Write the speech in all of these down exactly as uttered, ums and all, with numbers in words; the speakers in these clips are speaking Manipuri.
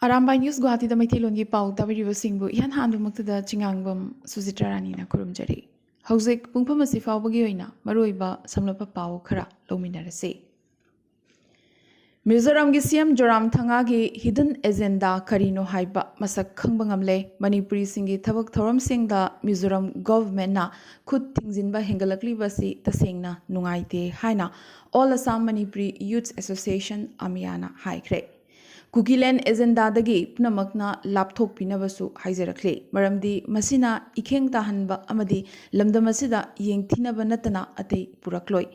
ꯑꯔꯥꯝꯕꯥꯏ ꯅ꯭ꯌꯨꯁ ꯒꯨꯋꯥꯍꯥꯇꯤꯗ ꯃꯩꯇꯩꯂꯣꯟꯒꯤ ꯄꯥꯎ ꯇꯥꯕꯤꯔꯤꯕꯁꯤꯡꯕꯨ ꯏꯍꯥꯟ ꯍꯥꯟꯕꯃꯛꯇꯗ ꯆꯤꯉꯥꯡꯕꯝ ꯁꯨꯖꯤꯇ꯭ꯔꯥ ꯔꯥꯅꯤꯅ ꯈꯨꯔꯨꯝꯖꯔꯤ꯫ ꯍꯧꯖꯤꯛ ꯄꯨꯡꯐꯝ ꯑꯁꯤ ꯐꯥꯎꯕꯒꯤ ꯑꯣꯏꯅ ꯃꯔꯨꯑꯣꯏꯕ ꯁꯝꯂꯞꯄ ꯄꯥꯎ ꯈꯔ ꯂꯧꯃꯤꯟꯅꯔꯁꯤ꯫ ꯃꯤꯖꯣꯔꯥꯝꯒꯤ ꯁꯤ ꯑꯦꯝ ꯖꯣꯔꯥꯝ ꯊꯪꯉꯥꯒꯤ hidden agenda ꯀꯔꯤꯅꯣ ꯍꯥꯏꯕ ꯃꯁꯛ ꯈꯪꯕ ꯉꯝꯂꯦ꯫ ꯃꯅꯤꯄꯨꯔꯤꯁꯤꯡꯒꯤ ꯊꯕꯛ ꯊꯧꯔꯝꯁꯤꯡꯗ ꯃꯤꯖꯣꯔꯥꯝ ꯒꯚꯔꯟꯃꯦꯟꯠꯅ ꯈꯨꯠ ꯊꯤꯡꯖꯤꯟꯕ ꯍꯦꯟꯒꯠꯂꯛꯂꯤꯕ ꯑꯁꯤ ꯇꯁꯦꯡꯅ ꯅꯨꯡꯉꯥꯏꯇꯦ ꯍꯥꯏꯅ All Assam Manipuri Youth Association, ꯑꯃꯤꯌꯥꯅ ꯍꯥꯏꯈ꯭ꯔꯦ꯫ ꯀꯨꯀꯤꯂꯦꯟ ꯑꯦꯖꯦꯟꯗꯥꯗꯒꯤ ꯄꯨꯝꯅꯃꯛꯅ ꯂꯥꯞꯊꯣꯛꯄꯤꯅꯕꯁꯨ ꯍꯥꯏꯖꯔꯛꯂꯤ, ꯃꯔꯝꯗꯤ ꯃꯁꯤꯅ ꯏꯈꯦꯡ ꯇꯥꯍꯟꯕ ꯑꯃꯗꯤ ꯂꯝꯗꯝ ꯑꯁꯤꯗ ꯌꯦꯡꯊꯤꯅꯕ ꯅꯠꯇꯅ ꯑꯇꯩ ꯄꯨꯔꯛꯂꯣꯏ꯫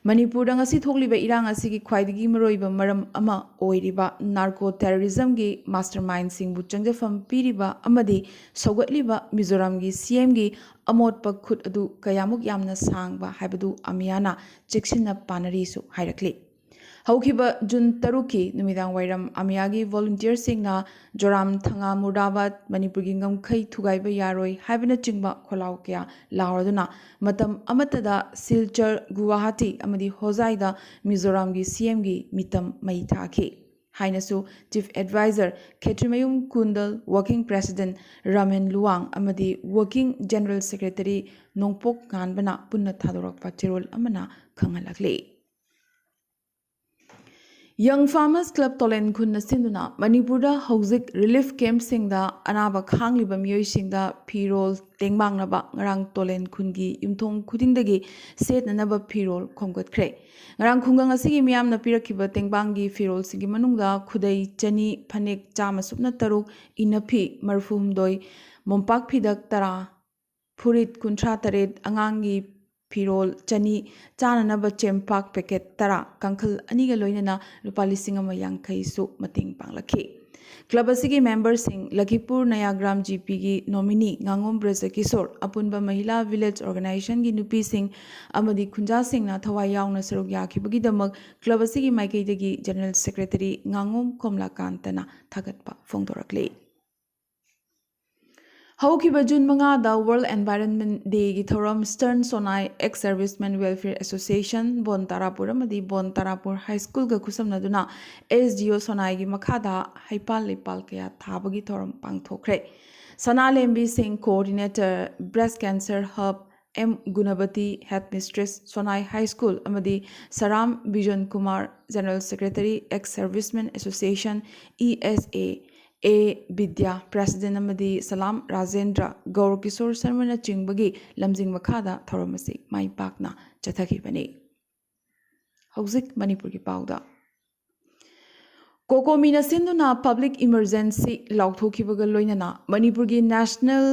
ꯃꯅꯤꯄꯨꯔꯗ ꯉꯁꯤ ꯊꯣꯛꯂꯤꯕ ꯏꯔꯥꯡ ꯑꯁꯤꯒꯤ ꯈ꯭ꯋꯥꯏꯗꯒꯤ ꯃꯔꯨꯑꯣꯏꯕ ꯃꯔꯝ ꯑꯃ ꯑꯣꯏꯔꯤꯕ narco terrorismꯒꯤ mastermindꯁꯤꯡꯕꯨ ꯆꯪꯖꯐꯝ ꯄꯤꯔꯤꯕ ꯑꯃꯗꯤ ꯁꯧꯒꯠꯂꯤꯕ ꯃꯤꯖꯣꯔꯥꯝꯒꯤ CMꯒꯤ ꯑꯃꯣꯠꯄ ꯈꯨꯠ ꯑꯗꯨ ꯀꯌꯥꯃꯨꯛ ꯌꯥꯝꯅ ꯁꯥꯡꯕ ꯍꯥꯏꯕꯗꯨ ꯑꯃꯤꯌꯥꯅ ꯆꯦꯛꯁꯤꯟꯅ ꯄꯥꯅꯔꯤꯁꯨ ꯍꯥꯏꯔꯛꯂꯤ꯫ ꯍꯧꯈꯤꯕ ꯖꯨꯟ ꯇꯔꯨꯛꯀꯤ ꯅꯨꯃꯤꯗꯥꯡ ꯋꯥꯏꯔꯝ ꯑꯃꯤꯌꯥꯒꯤ volunteerꯁꯤꯡꯅ ꯖꯣꯔꯥꯝ ꯊꯪꯉꯥ ꯃꯨꯔꯗꯥꯕꯥꯗ, ꯃꯅꯤꯄꯨꯔꯒꯤ ꯉꯝꯈꯩ ꯊꯨꯒꯥꯏꯕ ꯌꯥꯔꯣꯏ ꯍꯥꯏꯕꯅꯆꯤꯡꯕ ꯈꯣꯜꯂꯥꯎ ꯀꯌꯥ ꯂꯥꯎꯔꯗꯨꯅ ꯃꯇꯝ ꯑꯃꯠꯇꯗ ꯁꯤꯜꯆꯔ, ꯒꯨꯋꯥꯍꯥꯇꯤ ꯑꯃꯗꯤ ꯍꯣꯖꯥꯏꯗ ꯃꯤꯖꯣꯔꯥꯝꯒꯤ CMꯒꯤ ꯃꯤꯇꯝ ꯃꯩ ꯊꯥꯈꯤ ꯍꯥꯏꯅꯁꯨ Chief Advisor ꯈꯦꯇ꯭ꯔꯤꯃꯌꯨꯝ ꯀꯨꯟꯗꯜ, Working President ꯔꯥꯃꯦꯟ ꯂꯨꯋꯥꯡ ꯑꯃꯗꯤ Working General Secretary ꯅꯣꯡꯄꯣꯛ ꯉꯥꯟꯕꯅ ꯄꯨꯟꯅ ꯊꯥꯗꯣꯔꯛꯄ ꯆꯦꯔꯣꯜ ꯑꯃꯅ ꯈꯪꯍꯜꯂꯛꯂꯤ꯫ Young Farmers Club ꯇꯣꯂꯦꯟ ꯈꯨꯟꯅ ꯁꯤꯟꯗꯨꯅ ꯃꯅꯤꯄꯨꯔꯗ ꯍꯧꯖꯤꯛ relief campꯁꯤꯡꯗ ꯑꯅꯥꯕ ꯈꯥꯡꯂꯤꯕ ꯃꯤꯑꯣꯏꯁꯤꯡꯗ ꯐꯤꯔꯣꯜ ꯇꯦꯡꯕꯥꯡꯅꯕ ꯉꯔꯥꯡ ꯇꯣꯂꯦꯟ ꯈꯨꯟꯒꯤ ꯌꯨꯝꯊꯣꯡ ꯈꯨꯗꯤꯡꯗꯒꯤ ꯁꯦꯠꯅꯅꯕ ꯐꯤꯔꯣꯜ ꯈꯣꯝꯒꯠꯈ꯭ꯔꯦ꯫ ꯉꯔꯥꯡ ꯈꯨꯡꯒꯪ ꯑꯁꯤꯒꯤ ꯃꯤꯌꯥꯝꯅ ꯄꯤꯔꯛꯈꯤꯕ ꯇꯦꯡꯕꯥꯡꯒꯤ ꯐꯤꯔꯣꯜꯁꯤꯡꯒꯤ ꯃꯅꯨꯡꯗ ꯈꯨꯗꯩ ꯆꯅꯤ, ꯐꯅꯦꯛ ꯆꯥꯝꯃ ꯁꯨꯞꯅ ꯇꯔꯨꯛ, ꯏꯅꯐꯤ ꯃꯔꯤꯐꯨ ꯍꯨꯝꯗꯣꯏ, ꯃꯣꯝꯄꯥꯛ ꯐꯤꯗꯛ ꯇꯔꯥ, ꯐꯨꯔꯤꯠ ꯀꯨꯟꯊ꯭ꯔꯥ ꯇꯔꯦꯠ, ꯑꯉꯥꯡꯒꯤ ꯐꯤꯔꯣꯜ ꯆꯅꯤ, ꯆꯥꯅꯅꯕ ꯆꯦꯡꯄꯥꯛ packet ꯇꯔꯥ, ꯀꯥꯡꯈꯜ ꯑꯅꯤꯒ ꯂꯣꯏꯅꯅ ꯂꯨꯄꯥ ꯂꯤꯁꯤꯡ ꯑꯃ ꯌꯥꯡꯈꯩꯁꯨ ꯃꯇꯦꯡ ꯄꯥꯡꯂꯛꯈꯤ꯫ Club ꯑꯁꯤꯒꯤ memberꯁꯤꯡ, ꯂꯈꯤꯄꯨꯔ ꯅꯌꯥꯒ꯭ꯔꯥꯝ GPꯒꯤ nominee ꯉꯥꯉꯣꯝ ꯕ꯭ꯔꯖꯀꯤꯁꯣꯔ, ꯑꯄꯨꯟꯕ ꯃꯍꯤꯂꯥ village organizationꯒꯤ ꯅꯨꯄꯤꯁꯤꯡ ꯑꯃꯗꯤ ꯈꯨꯟꯖꯥꯁꯤꯡꯅ ꯊꯋꯥꯏ ꯌꯥꯎꯅ ꯁꯔꯨꯛ ꯌꯥꯈꯤꯕꯒꯤꯗꯃꯛ club ꯑꯁꯤꯒꯤ ꯃꯥꯏꯀꯩꯗꯒꯤ General Secretary ꯉꯥꯉꯣꯝ ꯀꯣꯝꯂꯥꯀꯥꯟꯇꯅ ꯊꯥꯒꯠꯄ ꯐꯣꯡꯗꯣꯔꯛꯂꯤ꯫ ꯍꯧꯈꯤꯕ ꯖꯨꯟ ꯃꯉꯥꯗ World Environment Dayꯒꯤ ꯊꯧꯔꯝ Eastern Sonai Ex Servicemen Welfare Association, ꯕꯣꯟ ꯇꯥꯔꯥꯄꯨꯔ ꯑꯃꯗꯤ ꯕꯣꯟ ꯇꯥꯔꯥꯄꯨꯔ High Schoolꯒ ꯈꯨꯠꯁꯝꯅꯗꯨꯅ S D O Sonaiꯒꯤ ꯃꯈꯥꯗ ꯍꯩꯄꯥꯜ ꯂꯩꯄꯥꯜ ꯀꯌꯥ ꯊꯥꯕꯒꯤ ꯊꯧꯔꯝ ꯄꯥꯡꯊꯣꯛꯈ꯭ꯔꯦ꯫ ꯁꯅꯥꯂꯦꯝꯕꯤ ꯁꯤꯡ, Coordinator, Breast Cancer Hub, M Gunabati, Headmistress, Sonai High School, ꯑꯃꯗꯤ Saram Bijen Kumar, General Secretary, Ex Servicemen Association, E S A, A Bidya, President, ꯑꯃꯗꯤ ꯁꯂꯥꯝ ꯔꯥꯖꯦꯟꯗ꯭ꯔ, ꯒꯧꯔ ꯀꯤꯁꯣꯔ ꯁꯔꯃꯅꯆꯤꯡꯕꯒꯤ ꯂꯝꯖꯤꯡ ꯃꯈꯥꯗ ꯊꯧꯔꯝ ꯑꯁꯤ ꯃꯥꯏ ꯄꯥꯛꯅ ꯆꯠꯊꯈꯤꯕꯅꯤ꯫ ꯍꯧꯖꯤꯛ ꯃꯅꯤꯄꯨꯔꯒꯤ ꯄꯥꯎꯗ꯫ ꯀꯣꯀꯣꯃꯤꯅ ꯁꯤꯟꯗꯨꯅ Public Emergency ꯂꯥꯎꯊꯣꯛꯈꯤꯕꯒ ꯂꯣꯏꯅꯅ ꯃꯅꯤꯄꯨꯔꯒꯤ National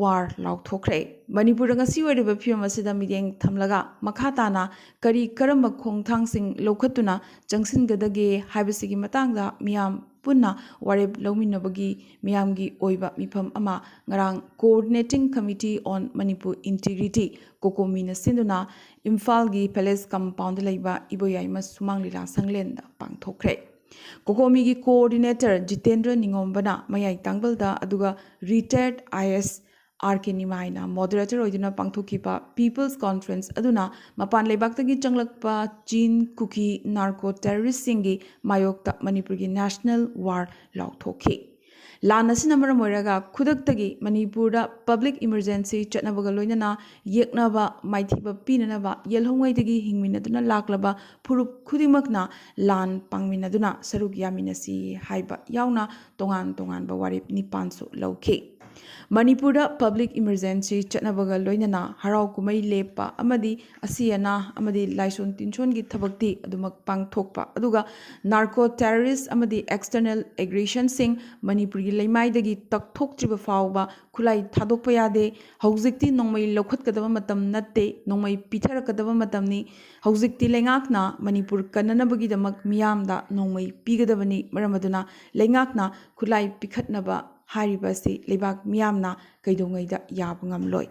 War ꯂꯥꯎꯊꯣꯛꯈ꯭ꯔꯦ꯫ ꯃꯅꯤꯄꯨꯔꯗ ꯉꯁꯤ ꯑꯣꯏꯔꯤꯕ ꯐꯤꯕꯝ ꯑꯁꯤꯗ ꯃꯤꯠꯌꯦꯡ ꯊꯝꯂꯒ ꯃꯈꯥ ꯇꯥꯅ ꯀꯔꯤ ꯀꯔꯝꯕ ꯈꯣꯡꯊꯥꯡꯁꯤꯡ ꯂꯧꯈꯠꯇꯨꯅ ꯆꯪꯁꯤꯟꯒꯗꯒꯦ ꯍꯥꯏꯕꯁꯤꯒꯤ ꯃꯇꯥꯡꯗ ꯃꯤꯌꯥꯝ ꯄꯨꯟꯅ ꯋꯥꯔꯦꯞ ꯂꯧꯃꯤꯟꯅꯕꯒꯤ ꯃꯤꯌꯥꯝꯒꯤ ꯑꯣꯏꯕ ꯃꯤꯐꯝ ꯑꯃ ꯉꯔꯥꯡ Coordinating Committee on Manipur Integrity, ꯀꯣꯀꯣꯃꯤꯅ ꯁꯤꯟꯗꯨꯅ ꯏꯝꯐꯥꯜꯒꯤ Palace Compoundꯗ ꯂꯩꯕ ꯏꯕꯣꯌꯥꯏꯃ ꯁꯨꯃꯥꯡ ꯂꯤꯂꯥ ꯁꯪꯂꯦꯟꯗ ꯄꯥꯡꯊꯣꯛꯈ꯭ꯔꯦ꯫ ꯀꯣꯀꯣꯃꯤꯒꯤ Coordinator ꯖꯤꯇꯦꯟꯗ꯭ꯔ ꯅꯤꯉꯣꯝꯕꯅ ꯃꯌꯥꯏ ꯇꯥꯡꯕꯜꯗ, ꯑꯗꯨꯒ Retired I A S R K ꯅꯤꯃꯥꯏꯅ Moderator ꯑꯣꯏꯗꯨꯅ ꯄꯥꯡꯊꯣꯛꯈꯤꯕ People's Conference ꯑꯗꯨꯅ ꯃꯄꯥꯟ ꯂꯩꯕꯥꯛꯇꯒꯤ ꯆꯪꯂꯛꯄ ꯆꯤꯟ, ꯀꯨꯀꯤ, narco terroristꯁꯤꯡꯒꯤ ꯃꯥꯌꯣꯛꯇ ꯃꯅꯤꯄꯨꯔꯒꯤ National War ꯂꯥꯎꯊꯣꯛꯈꯤ꯫ ꯂꯥꯟ ꯑꯁꯤꯅ ꯃꯔꯝ ꯑꯣꯏꯔꯒ ꯈꯨꯗꯛꯇꯒꯤ ꯃꯅꯤꯄꯨꯔꯗ Public Emergency ꯆꯠꯅꯕꯒ ꯂꯣꯏꯅꯅ ꯌꯦꯛꯅꯕ ꯃꯥꯏꯊꯤꯕ ꯄꯤꯅꯅꯕ ꯌꯦꯜꯍꯧꯉꯩꯗꯒꯤ ꯍꯤꯡꯃꯤꯟꯅꯗꯨꯅ ꯂꯥꯛꯂꯕ ꯐꯨꯔꯨꯞ ꯈꯨꯗꯤꯡꯃꯛꯅ ꯂꯥꯟ ꯄꯥꯡꯃꯤꯟꯅꯗꯨꯅ ꯁꯔꯨꯛ ꯌꯥꯃꯤꯟꯅꯁꯤ ꯍꯥꯏꯕ ꯌꯥꯎꯅ ꯇꯣꯉꯥꯟ ꯇꯣꯉꯥꯟꯕ ꯋꯥꯔꯦꯞ ꯅꯤꯄꯥꯟꯁꯨ ꯂꯧꯈꯤ꯫ ꯃꯅꯤꯄꯨꯔꯗ Public Emergency ꯆꯠꯅꯕꯒ ꯂꯣꯏꯅꯅ ꯍꯔꯥꯎ ꯀꯨꯝꯍꯩ ꯂꯦꯞꯄ ꯑꯃꯗꯤ ꯑꯁꯤ ꯑꯅꯥ ꯑꯃꯗꯤ ꯂꯥꯏꯁꯣꯟ ꯇꯤꯟꯁꯣꯟꯒꯤ ꯊꯕꯛꯇꯤ ꯑꯗꯨꯃꯛ ꯄꯥꯡꯊꯣꯛꯄ, ꯑꯗꯨꯒ narco terrorist ꯑꯃꯗꯤ external aggressionꯁꯤꯡ ꯃꯅꯤꯄꯨꯔꯒꯤ ꯂꯩꯃꯥꯏꯗꯒꯤ ꯇꯛꯊꯣꯛꯇ꯭ꯔꯤꯕ ꯐꯥꯎꯕ ꯈꯨꯠꯂꯥꯏ ꯊꯥꯗꯣꯛꯄ ꯌꯥꯗꯦ꯫ ꯍꯧꯖꯤꯛꯇꯤ ꯅꯣꯡꯃꯩ ꯂꯧꯈꯠꯀꯗꯕ ꯃꯇꯝ ꯅꯠꯇꯦ, ꯅꯣꯡꯃꯩ ꯄꯤꯊꯔꯛꯀꯗꯕ ꯃꯇꯝꯅꯤ꯫ ꯍꯧꯖꯤꯛꯇꯤ ꯂꯩꯉꯥꯛꯅ ꯃꯅꯤꯄꯨꯔ ꯀꯟꯅꯅꯕꯒꯤꯗꯃꯛ ꯃꯤꯌꯥꯝꯗ ꯅꯣꯡꯃꯩ ꯄꯤꯒꯗꯕꯅꯤ꯫ ꯃꯔꯝ ꯑꯗꯨꯅ ꯂꯩꯉꯥꯛꯅ ꯈꯨꯠꯂꯥꯏ ꯄꯤꯈꯠꯅꯕ ꯍꯥꯏꯔꯤꯕ ꯑꯁꯤ ꯂꯩꯕꯥꯛ ꯃꯤꯌꯥꯝꯅ ꯀꯩꯗꯧꯉꯩꯗ ꯌꯥꯕ ꯉꯝꯂꯣꯏ꯫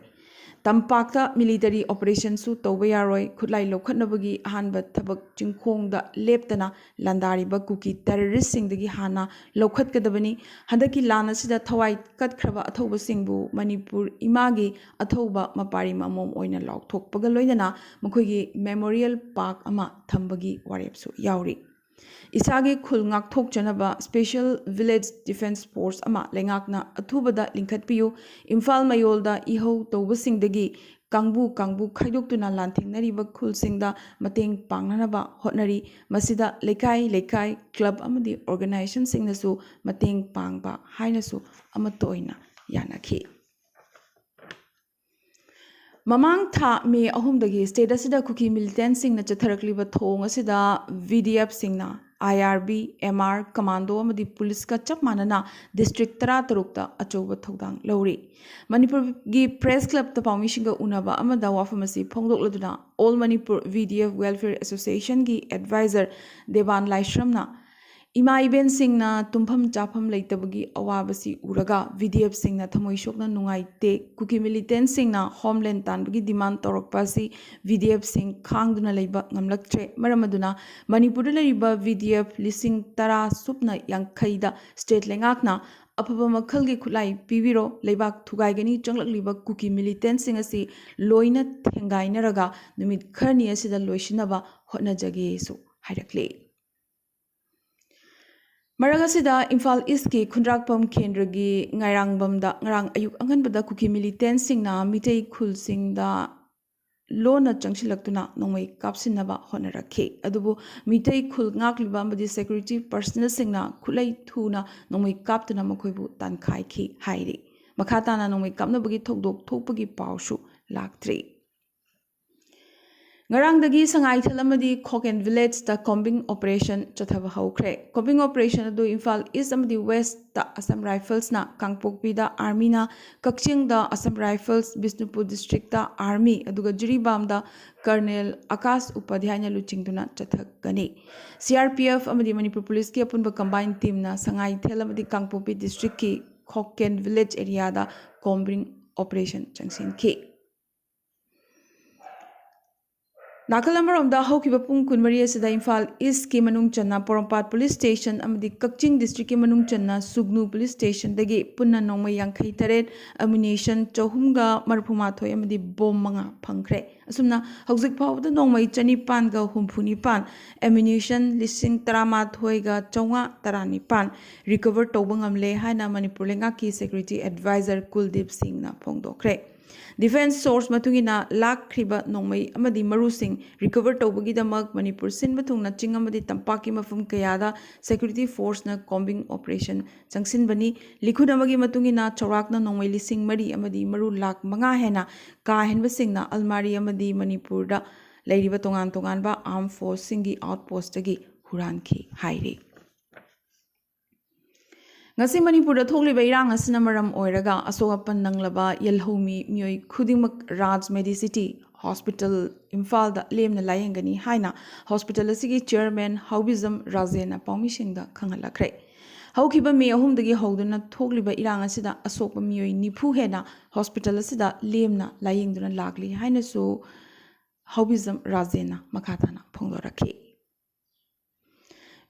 ꯇꯝꯄꯥꯛꯇ ꯃꯤꯂꯤꯇꯔꯤ ꯑꯣꯄꯔꯦꯁꯟꯁꯨ ꯇꯧꯕ ꯌꯥꯔꯣꯏ꯫ ꯈꯨꯠꯂꯥꯏ ꯂꯧꯈꯠꯅꯕꯒꯤ ꯑꯍꯥꯟꯕ ꯊꯕꯛ ꯆꯤꯡꯈꯣꯡꯗ ꯂꯦꯞꯇꯅ ꯂꯥꯟꯗꯥꯔꯤꯕ ꯀꯨꯀꯤ ꯇꯦꯔꯣꯔꯤꯁꯁꯤꯡꯗꯒꯤ ꯍꯥꯟꯅ ꯂꯧꯈꯠꯀꯗꯕꯅꯤ꯫ ꯍꯟꯗꯛꯀꯤ ꯂꯥꯟ ꯑꯁꯤꯗ ꯊꯋꯥꯏ ꯀꯠꯈ꯭ꯔꯕ ꯑꯊꯧꯕꯁꯤꯡꯕꯨ ꯃꯅꯤꯄꯨꯔ ꯏꯃꯥꯒꯤ ꯑꯊꯧꯕ ꯃꯄꯥꯔꯤ ꯃꯃꯣꯝ ꯑꯣꯏꯅ ꯂꯥꯎꯊꯣꯛꯄꯒ ꯂꯣꯏꯅꯅ ꯃꯈꯣꯏꯒꯤ ꯃꯦꯃꯣꯔꯤꯌꯦꯜ ꯄꯥꯔꯛ ꯑꯃ ꯊꯝꯕꯒꯤ ꯋꯥꯔꯦꯞꯁꯨ ꯌꯥꯎꯔꯤ꯫ ꯏꯁꯥꯒꯤ ꯈꯨꯜ ꯉꯥꯛꯊꯣꯛꯆꯅꯕ ꯁ꯭ꯄꯦꯁꯦꯜ ꯚꯤꯂꯦꯖ ꯗꯤꯐꯦꯟꯁ ꯐꯣꯔꯁ ꯑꯃ ꯂꯩꯉꯥꯛꯅ ꯑꯊꯨꯕꯗ ꯂꯤꯡꯈꯠꯄꯤꯌꯨ꯫ ꯏꯝꯐꯥꯜ ꯃꯌꯣꯜꯗ ꯏꯍꯧ ꯇꯧꯕꯁꯤꯡꯗꯒꯤ ꯀꯥꯡꯕꯨ ꯀꯥꯡꯕꯨ ꯈꯥꯏꯗꯣꯛꯇꯨꯅ ꯂꯥꯟꯊꯦꯡꯅꯔꯤꯕ ꯈꯨꯜꯁꯤꯡꯗ ꯃꯇꯦꯡ ꯄꯥꯡꯅꯅꯕ ꯍꯣꯠꯅꯔꯤ꯫ ꯃꯁꯤꯗ ꯂꯩꯀꯥꯏ ꯂꯩꯀꯥꯏ, ꯀ꯭ꯂꯕ ꯑꯃꯗꯤ ꯑꯣꯔꯒꯅꯥꯏꯖꯦꯁꯟꯁꯤꯡꯅꯁꯨ ꯃꯇꯦꯡ ꯄꯥꯡꯕ ꯍꯥꯏꯅꯁꯨ ꯑꯃꯠꯇ ꯑꯣꯏꯅ ꯌꯥꯅꯈꯤ꯫ ꯃꯃꯥꯡ ꯊꯥ ꯃꯦ ꯑꯍꯨꯝꯗꯒꯤ ꯁ꯭ꯇꯦꯠ ꯑꯁꯤꯗ ꯀꯨꯀꯤ ꯃꯤꯂꯤꯇꯦꯟꯠꯁꯤꯡꯅ ꯆꯠꯊꯔꯛꯂꯤꯕ ꯊꯧꯑꯣꯡ ꯑꯁꯤꯗ ꯚꯤ ꯗꯤ ꯑꯦꯐꯁꯤꯡꯅ I R B, M R, commando ꯑꯃꯗꯤ ꯄꯨꯂꯤꯁꯀ ꯆꯞ ꯃꯥꯟꯅꯅ ꯗꯤꯁꯇ꯭ꯔꯤꯛ ꯇꯔꯥ ꯇꯔꯨꯛꯇ ꯑꯆꯧꯕ ꯊꯧꯗꯥꯡ ꯂꯧꯔꯤ꯫ ꯃꯅꯤꯄꯨꯔꯒꯤ ꯄ꯭ꯔꯦꯁ ꯀ꯭ꯂꯕꯇ ꯄꯥꯎꯃꯤꯁꯤꯡꯒ ꯎꯅꯕ ꯑꯃꯗ ꯋꯥꯐꯝ ꯑꯁꯤ ꯐꯣꯡꯗꯣꯛꯂꯗꯨꯅ all Manipur V D F welfare ꯑꯦꯁꯣꯁꯤꯌꯦꯁꯟꯒꯤ ꯑꯦꯗꯚꯥꯏꯖꯔ ꯗꯦꯕꯥꯟ ꯂꯥꯏꯁ꯭ꯔꯝꯅ ꯏꯃꯥ ꯏꯕꯦꯟꯁꯤꯡꯅ ꯇꯨꯝꯐꯝ ꯆꯥꯐꯝ ꯂꯩꯇꯕꯒꯤ ꯑꯋꯥꯕꯁꯤ ꯎꯔꯒ ꯚꯤ ꯗꯤ ꯑꯦꯐꯁꯤꯡꯅ ꯊꯃꯣꯏ ꯁꯣꯛꯅ ꯅꯨꯡꯉꯥꯏꯇꯦ꯫ ꯀꯨꯀꯤ ꯃꯤꯂꯤꯇꯦꯟꯠꯁꯤꯡꯅ ꯍꯣꯝꯂꯦꯟ ꯇꯥꯟꯕꯒꯤ ꯗꯤꯃꯥꯟ ꯇꯧꯔꯛꯄ ꯑꯁꯤ ꯚꯤ ꯗꯤ ꯑꯦꯐꯁꯤꯡ ꯈꯥꯡꯗꯨꯅ ꯂꯩꯕ ꯉꯝꯂꯛꯇ꯭ꯔꯦ꯫ ꯃꯔꯝ ꯑꯗꯨꯅ ꯃꯅꯤꯄꯨꯔꯗ ꯂꯩꯔꯤꯕ ꯚꯤ ꯗꯤ ꯑꯦꯐ ꯂꯤꯁꯤꯡ ꯇꯔꯥ ꯁꯨꯞꯅ ꯌꯥꯡꯈꯩꯗ ꯁ꯭ꯇꯦꯠ ꯂꯩꯉꯥꯛꯅ ꯑꯐꯕ ꯃꯈꯜꯒꯤ ꯈꯨꯠꯂꯥꯏ ꯄꯤꯕꯤꯔꯣ꯫ ꯂꯩꯕꯥꯛ ꯊꯨꯒꯥꯏꯒꯅꯤ ꯆꯪꯂꯛꯂꯤꯕ ꯀꯨꯀꯤ ꯃꯤꯂꯤꯇꯦꯟꯠꯁꯤꯡ ꯑꯁꯤ ꯂꯣꯏꯅ ꯊꯦꯡꯒꯥꯏꯅꯔꯒ ꯅꯨꯃꯤꯠ ꯈꯔꯅꯤ ꯑꯁꯤꯗ ꯂꯣꯏꯁꯤꯟꯅꯕ ꯍꯣꯠꯅꯖꯒꯦꯁꯨ ꯍꯥꯏꯔꯛꯂꯤ꯫ ꯃꯔꯛ ꯑꯁꯤꯗ ꯏꯝꯐꯥꯜ ꯏꯁ꯭ꯠꯀꯤ ꯈꯨꯟꯗ꯭ꯔꯥꯛꯄꯝ ꯀꯦꯟꯗ꯭ꯔꯒꯤ ꯉꯥꯏꯔꯥꯡꯕꯝꯗ ꯉꯔꯥꯡ ꯑꯌꯨꯛ ꯑꯉꯟꯕꯗ ꯀꯨꯀꯤ ꯃꯤꯂꯤꯇꯦꯟꯠꯁꯤꯡꯅ ꯃꯤꯇꯩ ꯈꯨꯜꯁꯤꯡꯗ ꯂꯣꯟꯅ ꯆꯪꯁꯤꯜꯂꯛꯇꯨꯅ ꯅꯣꯡꯃꯩ ꯀꯥꯞꯁꯤꯟꯅꯕ ꯍꯣꯠꯅꯔꯛꯈꯤ꯫ ꯑꯗꯨꯕꯨ ꯃꯤꯇꯩ ꯈꯨꯜ ꯉꯥꯛꯂꯤꯕ ꯑꯃꯗꯤ ꯁꯦꯀ꯭ꯌꯨꯔꯤꯇꯤ ꯄꯔꯁꯅꯦꯜꯁꯤꯡꯅ ꯈꯨꯠꯂꯩ ꯊꯨꯅ ꯅꯣꯡꯃꯩ ꯀꯥꯞꯇꯨꯅ ꯃꯈꯣꯏꯕꯨ ꯇꯥꯟꯈꯥꯏꯈꯤ ꯍꯥꯏꯔꯤ꯫ ꯃꯈꯥ ꯇꯥꯅ ꯅꯣꯡꯃꯩ ꯀꯥꯞꯅꯕꯒꯤ ꯊꯧꯗꯣꯛ ꯊꯣꯛꯄꯒꯤ ꯄꯥꯎꯁꯨ ꯂꯥꯛꯇ꯭ꯔꯤ꯫ ꯉꯔꯥꯡꯗꯒꯤ ꯁꯉꯥꯏꯊꯦꯜ ꯑꯃꯗꯤ ꯈꯣꯀꯦꯟ ꯚꯤꯂꯦꯖꯇ ꯀꯣꯝꯕꯤꯡ ꯑꯣꯄꯔꯦꯁꯟ ꯆꯠꯊꯕ ꯍꯧꯈ꯭ꯔꯦ꯫ ꯀꯣꯝꯕꯤꯡ ꯑꯣꯄꯔꯦꯁꯟ ꯑꯗꯨ ꯏꯝꯐꯥꯜ ꯏꯁ꯭ꯠ ꯑꯃꯗꯤ ꯋꯦꯁ꯭ꯠꯇ ꯑꯁꯥꯝ ꯔꯥꯏꯐꯜꯁꯅ, ꯀꯥꯡꯄꯣꯛꯄꯤꯗ ꯑꯥꯔꯃꯤꯅ, ꯀꯛꯆꯤꯡꯗ Assam rifles, Bishnupur district army, ꯑꯗꯨꯒ ꯖꯤꯔꯤꯕꯥꯝꯗ ꯀꯔꯅꯦꯜ ꯑꯀꯥꯁ ꯎꯄꯥꯙ꯭ꯌꯥꯌꯅ ꯂꯨꯆꯤꯡꯗꯨꯅ ꯆꯠꯊꯒꯅꯤ꯫ ꯁꯤ ꯑꯥꯔ ꯄꯤ ꯑꯦꯐ ꯑꯃꯗꯤ ꯃꯅꯤꯄꯨꯔ ꯄꯨꯂꯤꯁꯀꯤ ꯑꯄꯨꯟꯕ ꯀꯝꯕꯥꯏꯟ ꯇꯤꯝꯅ ꯁꯉꯥꯏꯊꯦꯜ ꯑꯃꯗꯤ ꯀꯥꯡꯄꯣꯛꯄꯤ ꯗꯤꯁꯇ꯭ꯔꯤꯛꯀꯤ ꯈꯣꯀꯦꯟ ꯚꯤꯂꯦꯖ ꯑꯦꯔꯤꯌꯥꯗ ꯀꯣꯝꯕꯤꯡ ꯑꯣꯄꯔꯦꯁꯟ ꯆꯪꯁꯤꯟꯈꯤ꯫ ꯅꯥꯀꯜ ꯑꯃꯔꯣꯝꯗ, ꯍꯧꯈꯤꯕ ꯄꯨꯡ ꯀꯨꯟꯃꯔꯤ ꯑꯁꯤꯗ ꯏꯝꯐꯥꯜ ꯏꯁꯀꯤ ꯃꯅꯨꯡ ꯆꯟꯅ ꯄꯣꯔꯣꯝꯄꯥꯠ ꯄꯨꯂꯤꯁ ꯁ꯭ꯇꯦꯁꯟ ꯑꯃꯗꯤ ꯀꯛꯆꯤꯡ ꯗꯤꯁꯇ꯭ꯔꯤꯛꯀꯤ ꯃꯅꯨꯡ ꯆꯟꯅ ꯁꯨꯒꯅꯨ ꯄꯨꯂꯤꯁ ꯁ꯭ꯇꯦꯁꯟꯗꯒꯤ ꯄꯨꯟꯅ ꯅꯣꯡꯃꯩ ꯌꯥꯡꯈꯩ ꯇꯔꯦꯠ, ꯑꯃꯨꯅꯤꯁꯟ ꯆꯍꯨꯝꯒ ꯃꯔꯤꯐꯨ ꯃꯥꯊꯣꯏ ꯑꯃꯗꯤ ꯕꯣꯝ ꯃꯉꯥ ꯐꯪꯈ꯭ꯔꯦ꯫ ꯑꯁꯨꯝꯅ ꯍꯧꯖꯤꯛ ꯐꯥꯎꯕꯗ ꯅꯣꯡꯃꯩ ꯆꯅꯤꯄꯥꯟꯒ ꯍꯨꯝꯐꯨ ꯅꯤꯄꯥꯟ, ꯑꯃꯨꯅꯤꯁꯟ ꯂꯤꯁꯤꯡ ꯇꯔꯥꯃꯥꯊꯣꯏꯒ ꯆꯥꯝꯃꯉꯥ ꯇꯔꯥꯅꯤꯄꯥꯟ ꯔꯤꯀꯚꯔ ꯇꯧꯕ ꯉꯝꯂꯦ ꯍꯥꯏꯅ ꯃꯅꯤꯄꯨꯔ ꯂꯩꯉꯥꯛꯀꯤ ꯁꯦꯀ꯭ꯌꯨꯔꯤꯇꯤ ꯑꯦꯗꯚꯥꯏꯖꯔ ꯀꯨꯜꯗꯤꯞ ꯁꯤꯡꯅ ꯐꯣꯡꯗꯣꯛꯈ꯭ꯔꯦ꯫ ꯗꯤꯐꯦꯟꯁ ꯁꯣꯔꯁ ꯃꯇꯨꯡ ꯏꯟꯅ, ꯂꯥꯛꯈ꯭ꯔꯤꯕ ꯅꯣꯡꯃꯩ ꯑꯃꯗꯤ ꯃꯔꯨꯁꯤꯡ ꯔꯤꯀꯚꯔ ꯇꯧꯕꯒꯤꯗꯃꯛ ꯃꯅꯤꯄꯨꯔ ꯁꯤꯟꯕ ꯊꯨꯡꯅ ꯆꯤꯡ ꯑꯃꯗꯤ ꯇꯝꯄꯥꯛꯀꯤ ꯃꯐꯝ ꯀꯌꯥꯗ ꯁꯦꯀ꯭ꯌꯨꯔꯤꯇꯤ ꯐꯣꯔꯁꯅ ꯀꯣꯝꯕꯤꯡ ꯑꯣꯄꯔꯦꯁꯟ ꯆꯪꯁꯤꯟꯕꯅꯤ꯫ ꯂꯤꯈꯨꯠ ꯑꯃꯒꯤ ꯃꯇꯨꯡ ꯏꯟꯅ, ꯆꯥꯎꯔꯥꯛꯅ ꯅꯣꯡꯃꯩ ꯂꯤꯁꯤꯡ ꯃꯔꯤ ꯑꯃꯗꯤ ꯃꯔꯨ ꯂꯥꯛ ꯃꯉꯥ ꯍꯦꯟꯅ ꯀꯥ ꯍꯦꯟꯕꯁꯤꯡꯅ ꯑꯜꯃꯥꯔꯤ ꯑꯃꯗꯤ ꯃꯅꯤꯄꯨꯔꯗ ꯂꯩꯔꯤꯕ ꯇꯣꯉꯥꯟ ꯇꯣꯉꯥꯟꯕ ꯑꯥꯔꯝ ꯐꯣꯔꯁꯁꯤꯡꯒꯤ ꯑꯥꯎꯠꯄꯣꯁꯇꯒꯤ ꯍꯨꯔꯥꯟꯈꯤ ꯍꯥꯏꯔꯤ꯫ ꯉꯁꯤ ꯃꯅꯤꯄꯨꯔꯗ ꯊꯣꯛꯂꯤꯕ ꯏꯔꯥꯡ ꯑꯁꯤꯅ ꯃꯔꯝ ꯑꯣꯏꯔꯒ ꯑꯁꯣꯛ ꯑꯄꯟ ꯅꯪꯂꯕ ꯌꯦꯜꯍꯧꯃꯤ ꯃꯤꯑꯣꯏ ꯈꯨꯗꯤꯡꯃꯛ ꯔꯥꯖ ꯃꯦꯗꯤꯁꯤꯇꯤ ꯍꯣꯁꯄꯤꯇꯥꯜ ꯏꯝꯐꯥꯜꯗ ꯂꯦꯝꯅ ꯂꯥꯌꯦꯡꯒꯅꯤ ꯍꯥꯏꯅ ꯍꯣꯁꯄꯤꯇꯥꯜ ꯑꯁꯤꯒꯤ ꯆꯤꯌꯔꯃꯦꯟ ꯍꯥꯎꯕꯤꯖꯝ ꯔꯥꯖꯦꯟꯅ ꯄꯥꯎꯃꯤꯁꯤꯡꯗ ꯈꯪꯍꯜꯂꯛꯈ꯭ꯔꯦ꯫ ꯍꯧꯈꯤꯕ ꯃꯦ ꯑꯍꯨꯝꯗꯒꯤ ꯍꯧꯗꯨꯅ ꯊꯣꯛꯂꯤꯕ ꯏꯔꯥꯡ ꯑꯁꯤꯗ ꯑꯁꯣꯛꯄ ꯃꯤꯑꯣꯏ ꯅꯤꯐꯨ ꯍꯦꯟꯅ ꯍꯣꯁꯄꯤꯇꯥꯜ ꯑꯁꯤꯗ ꯂꯦꯝꯅ ꯂꯥꯌꯦꯡꯗꯨꯅ ꯂꯥꯛꯂꯤ ꯍꯥꯏꯅꯁꯨ ꯍꯥꯎꯕꯤꯖꯝ ꯔꯥꯖꯦꯟꯅ ꯃꯈꯥ ꯇꯥꯅ ꯐꯣꯡꯗꯣꯔꯛꯈꯤ꯫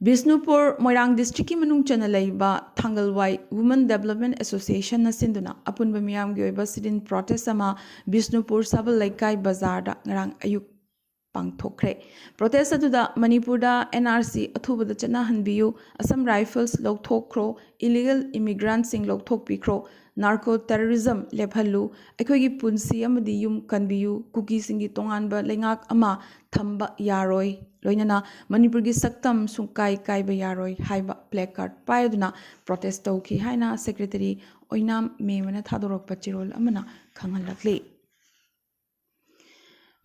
ꯕꯤꯁꯅꯨꯄꯨꯔ, ꯃꯣꯏꯔꯥꯡ ꯗꯤꯁꯇ꯭ꯔꯤꯛꯀꯤ ꯃꯅꯨꯡ ꯆꯟꯅ ꯂꯩꯕ ꯊꯥꯡꯒꯜꯋꯥꯏ ꯋꯨꯃꯟ ꯗꯦꯕꯂꯞꯃꯦꯟ ꯑꯦꯁꯣꯁꯤꯌꯦꯁꯟꯅ ꯁꯤꯟꯗꯨꯅ ꯑꯄꯨꯟꯕ ꯃꯤꯌꯥꯝꯒꯤ ꯑꯣꯏꯕ ꯁꯤꯠ-ꯏꯟ ꯄ꯭ꯔꯣꯇꯦꯁ ꯑꯃ ꯕꯤꯁꯅꯨꯄꯨꯔ ꯁꯕꯜ ꯂꯩꯀꯥꯏ ꯕꯖꯥꯔꯗ ꯉꯔꯥꯡ ꯑꯌꯨꯛ ꯄꯥꯡꯊꯣꯛꯈ꯭ꯔꯦ꯫ ꯄ꯭ꯔꯣꯇꯦꯁ ꯑꯗꯨꯗ ꯃꯅꯤꯄꯨꯔꯗ ꯑꯦꯟ ꯑꯥꯔ ꯁꯤ ꯑꯊꯨꯕꯗ ꯆꯠꯅꯍꯟꯕꯤꯌꯨ, ꯑꯁꯝ ꯔꯥꯏꯐꯜꯁ ꯂꯧꯊꯣꯛꯈ꯭ꯔꯣ, ꯏꯂꯤꯒꯦꯜ ꯏꯃꯤꯒ꯭ꯔꯥꯟꯠꯁꯤꯡ ꯂꯧꯊꯣꯛꯄꯤꯈ꯭ꯔꯣ, ꯅꯥꯔꯀꯣ ꯇꯦꯔꯣꯔꯤꯖꯝ ꯂꯦꯞꯍꯜꯂꯨ, ꯑꯩꯈꯣꯏꯒꯤ ꯄꯨꯟꯁꯤ ꯑꯃꯗꯤ ꯌꯨꯝ ꯀꯟꯕꯤꯌꯨ, ꯀꯨꯀꯤꯁꯤꯡꯒꯤ ꯇꯣꯉꯥꯟꯕ ꯂꯩꯉꯥꯛ ꯑꯃ ꯊꯝꯕ ꯌꯥꯔꯣꯏ, ꯂꯣꯏꯅꯅ ꯃꯅꯤꯄꯨꯔꯒꯤ ꯁꯛꯇꯝ ꯁꯨꯡꯀꯥꯏ ꯀꯥꯏꯕ ꯌꯥꯔꯣꯏ ꯍꯥꯏꯕ ꯄ꯭ꯂꯦ ꯀꯥꯔꯗ ꯄꯥꯏꯗꯨꯅ ꯄ꯭ꯔꯣꯇꯦꯁ ꯇꯧꯈꯤ ꯍꯥꯏꯅ ꯁꯦꯀ꯭ꯔꯦꯇꯔꯤ ꯑꯣꯏꯅꯥꯝ ꯃꯦꯃꯅ ꯊꯥꯗꯣꯔꯛꯄ ꯆꯦꯔꯣꯜ ꯑꯃꯅ ꯈꯪꯍꯜꯂꯛꯂꯤ꯫